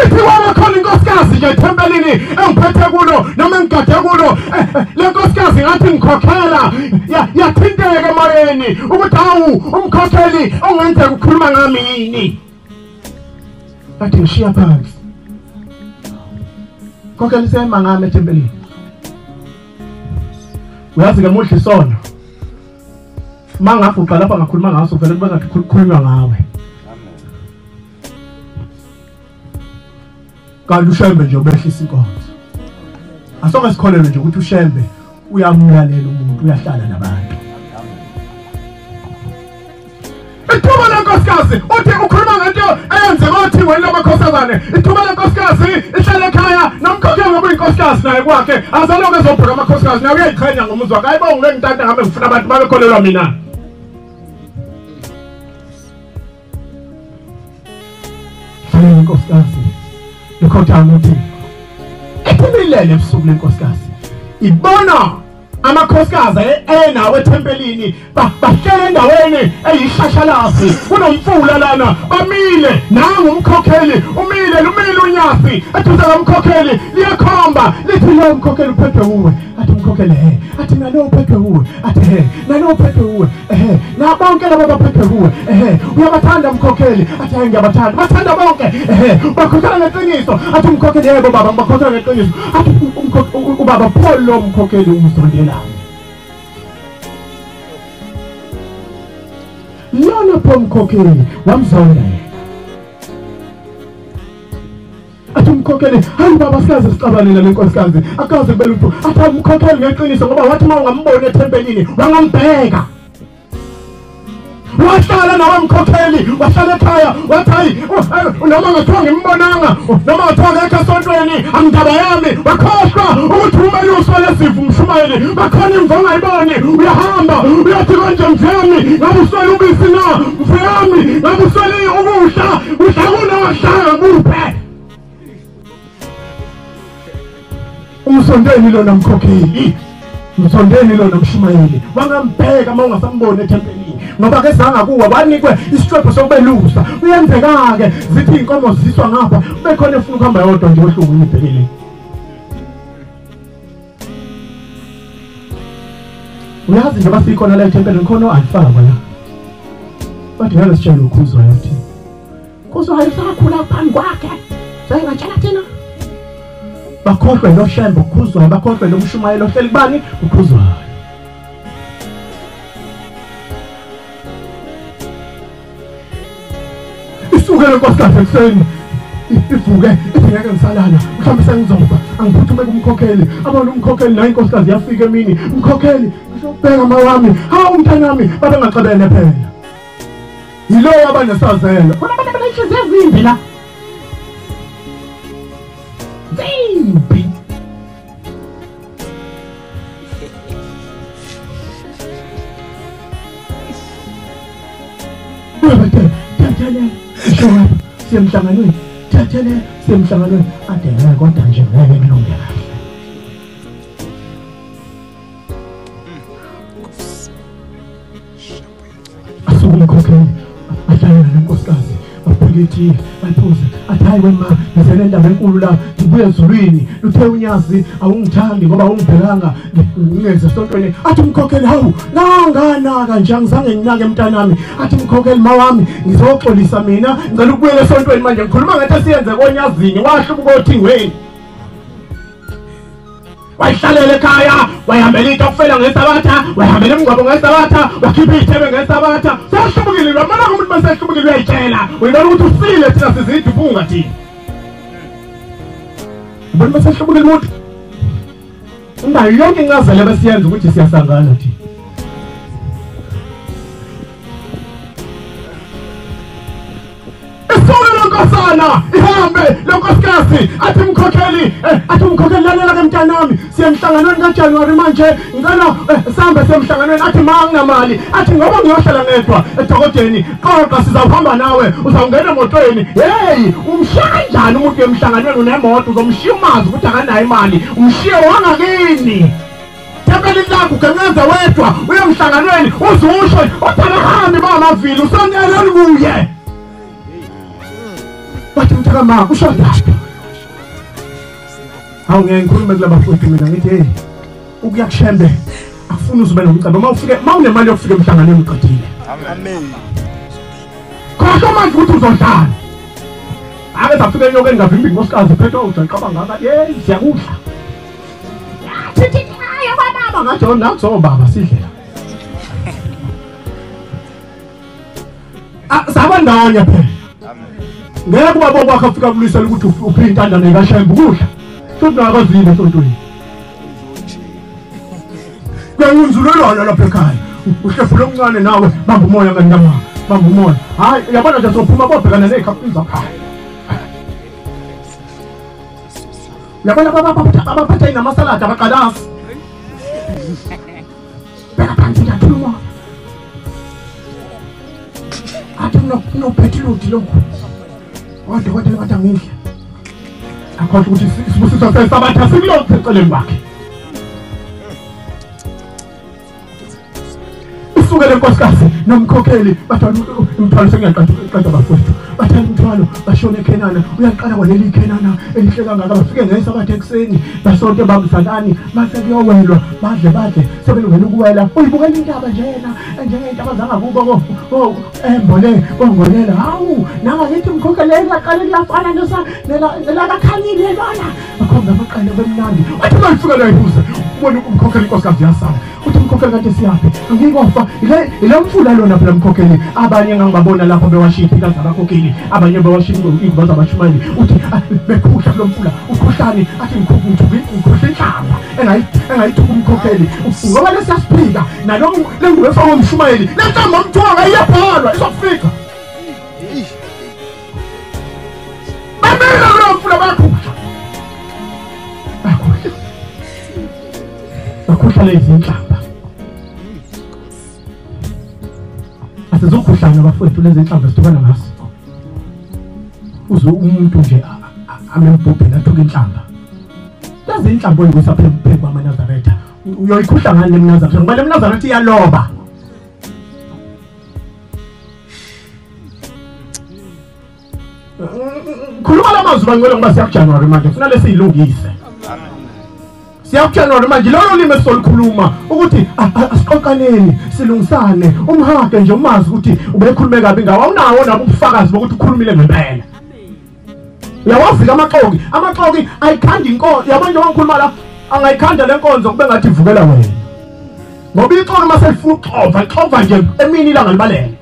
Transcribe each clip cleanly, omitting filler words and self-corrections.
Ithi kwaba khona inkosikazi nje ethempelini engiphethe kulo noma engigade kulo, le nkosikazi ngathi ngikhokhela yathinteka emoyeni ukuthi hawu umkhokheli ongenzeka ukukhuluma ngami yini. Bathi ngishiya phansi. Khokheli sema ngami ethempelini. Uyazi ke muhle isona. Mangafuqa lapha ngakhuluma ngaso vele kube ngathi kukhulunywa ngawe. Kanti uShembe nje ubehlisa inkonzo. Asoke sikholelwe nje ukuthi uShembe uyamlalela umuntu, uyahlala nabantu. Ithuba lenkosikazi uthi ukhuluma ngento eyenzeka othingweni lamakhosazane. Ithuba lenkosikazi ihlale ekhaya nomkhokheli ngoba uyinkosikazi naye kwakhe azaloke ezobheka amakhosikazi naye uyayiqhenya ngomuzi wakhe. Hayibo ngeke ngitanta ngabe ngifuna abantu babekholelwa mina. Hlale inkosikazi ikhothama uthi ethimilele ebusuku lenkosikazi ibona amakhosikazi enawo ethempelini bahlele endaweni eyishashalazi kunomfula lana bamile nangu umkhokheli umile lumile unyazi eduze komkhokheli liyakhomba lithi lo mkhokheli uphethwe uwe. Athi umkhokheli he, athi nalo uphethwe uwe, athi he nalo uphethwe uwe, ehe na bonke laba baphethwe uwe, ehe uyabathanda umkhokheli, athi hayi ngiyabathanda, bathanda bonke, ehe bakhokhela ngeqiniso. Athi umkhokheli yebo baba ngibakhokhela ngeqiniso. Athi ubaba pho lo mkhokheli umzondelayo lona pho mkhokheli wamzonda yena. Athi umkhokheli hayi baba sikaze sixabanele le nkosikazi akaze kube lutho. Athi umkhokheli ngeqiniso ngoba wathi uma ungamboni ethempelini wangambheka. Wahlala nawe mkhokheli, wahlala ekhaya wathi hayi noma ngathiwa ngimbonanga noma ngathiwa ngekho esontweni angindaba yami. Wakhohlwa ukuthi umelusi walesivu umshumayeli bakhona imvu ongayiboni. Uyahamba uyathi konje mfuyami ngabe uswele ubisi na mfuyami ngabe uswele ukudla udla kunohlanga kuphe. Umsondeni lona mkhokheli, umsondeni lona mshumayeli wangambheka uma ungasamboni ethempelini ngoba ke zanga kuwa wanikwe isiqephu sokubelusa. Uyenzeka ke zithi inkomo ziswa ngapha bekhona efuna ukuhamba yodwa nje ohlungu ibhekile. Uyazi nje basikhona la ethempelini khona alifakwa la bathi ngeke sitshele ukhuzwayo uthi khuzwayo sakhula phambi kwakhe sengatshela thina. Bakhohlwe lo Shembe ukhuzwayo, bakhohlwe lo mshumayelo ohleli kubani ukhuzwayo. Isuke lenkosikazi ekuseni ivuke ithi ngeke ngisalala mhlawumbe sengizofa angiphuthume kumkhokheli. Abona umkhokheli naye inkosikazi yafika emini umkhokheli ngizobheka mawami hawu mntanami babengaxabene phela. Yilowo abanesazelo khona abantu abanenhliziyo ezimbi la zimbi. Siyemhlanganweni thathele siyemhlanganweni ade ngeke kodwa nje ngeke kulunge kahle. Asuke umkhokheli ahlale nalenkosikazi babheke itiye bayiphuze athi hayi wema ngizele indaba enkulu la ngibuye ezulwini luthe unyazi awungithandi ngoba awungibhekanga ngingeze esontweni. Athi umkhokheli hawu nanganaka nje angizange nginake mntanami. Athi umkhokheli mawami ngizoxolisa mina ngicela ukubuyela esontweni manje ngikhuluma ngento esiyenze konyazini wahlubuka othingweni. Wayihlalela ekhaya wayihambela itokufela ngesabatha wayihambela imingcwabo ngesabatha wakhipha iy'thebe ngesabatha. Sehlubukile lwamana umuntu masehlubukile uyayitshela uyibona ukuthi usile thina sizidubunga thina. Ubona masehlubukile umuntu unayo yonke incazelo ebesiyenza ukuthi siyasangana thina. Isuke lenkosana ihambe lenkosikazi athi umkhokheli athi umkhokheli lalela ke mntanami siyemhlanganweni kaJanuary manje ngicela sihambe siyemhlanganweni. Athi ma anginamali. Athi ngoba ngiyohlala ngedwa edokodeni qoqa sizawuhamba nawe uzawungena emotweni. Hey umshiya kanjani umuntu emhlanganweni unemoto uzomshiya umazi ukuthi akanayo imali umshiye wangakini Thempelini lakho ugenqenza wedwa uye emhlanganweni uzusho uthi akahambi bamavili usoneleni kuye. Bathi mntakama ushodaphi? Hawu ngeke ngikhulume kulabafowethu mina ngithi hey, ukuya kuShembe akufuni uzube nomcebo. Mawufike mawunemali yokufika emhlanganweni uqedile. Amen. Khohlwa manje ukuthi uzodlala. Ake safika enyokeni ngavimba inkosikazi phethe ujaqaba ngaka hey siyakudla. Yathi hayi baba ngathi nathi baba sidlela. Saba ndawonye phela. Amen. Ngeke ubaba kwakhe afika kulisela ukuthi uphi intandane kaShembe ukudla. Futhi akazile esontweni. Kuyangizulelana lapha ekhaya. Uhlefula omncane nawe bamba umoya ngantama. Bamba umoya. Hayi uyabona nje sophuma bobhekana nezikhafu zakhaya. Uyabona baba inamasaladi abaqalasi. Bheka phansi nje athuma. Athi no petrol lokho. Odokotela bathi angidle. Akhohle ukuthi isibusiso sesabatha sikulokhu eceleni kwakhe. Usuke lenkosikazi nomkhokheli bathwala umthwalo sengiyaqeda bafowethu. Bathwala umthwalo bashona eKhenana. Uyaqala kwaneli iKhenana elihle kangaka bafike ngesabatha ekuseni basonke bamzalani mase kuyowelwa badle sebelungela ukuwela. Uyibukela intaba nje yena njengentaba zangakubo ko embole kongolela. Hawu nanga ngithi umkhokheli laqala liyafana nesa nelakakhanyile lona. Bakhomba amaqele bemnandi. Wathi malifika la ibuze ubona umkhokheli inkosikazi yasala. Uthi umkhokheli kanti siyaphi? Angikofa ile mfula lona phela umkhokheli. Abanye ngangibabona lapho bewashiya iphika zabakhokheli, abanye bewashiya ingubo zabashumayeli. Uthi bekhuhla lo mfula ukhuhlane athi ngikhuhla inhlamba engayithuka umkhokheli ngoba lesiyasiphika nalo lengubo efakwa umshumayeli lenhlamba umthwanga iyabhalwa izofika. Bamela lo mfula bakhuhla bakhuhla lezi inhlamba. Asizokhuhlana bafowethu lezi inhlamba sithukana ngaso. Uze umuntu nje amembhubhela athuka inhlamba. Lezi inhlamba oyikusa phezu kwamaNazaretha uyoyikhuhla ngani lemNazaretha ngoba lemNazaretha iyaloba. Khuluma lamazwi bangcwele ngoba siyakuJanuary manje funa lesiyilungise. SiyakuJanuary manje lolo limi esolikhuluma ukuthi asiqoqaneni silungisane umhage nje umazi ukuthi ubekhulume kabi ngawo awunawo nabo ubufakazi bokuthi ukhulumile ngempela. Uyawavika amaxoki, amaxoki ayikhanda inkonzo yabo nje wangikhuluma la angayikhanda lenkonzo kube ngathi ivukela wena. Ngoba ixoki mase lifuna ukuxova, lixova nje emini ilanga libalele.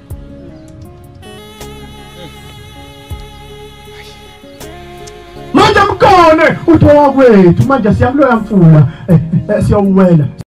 Manje mkone uthi wakwethu manje siyakuloya mfula siyawuwela.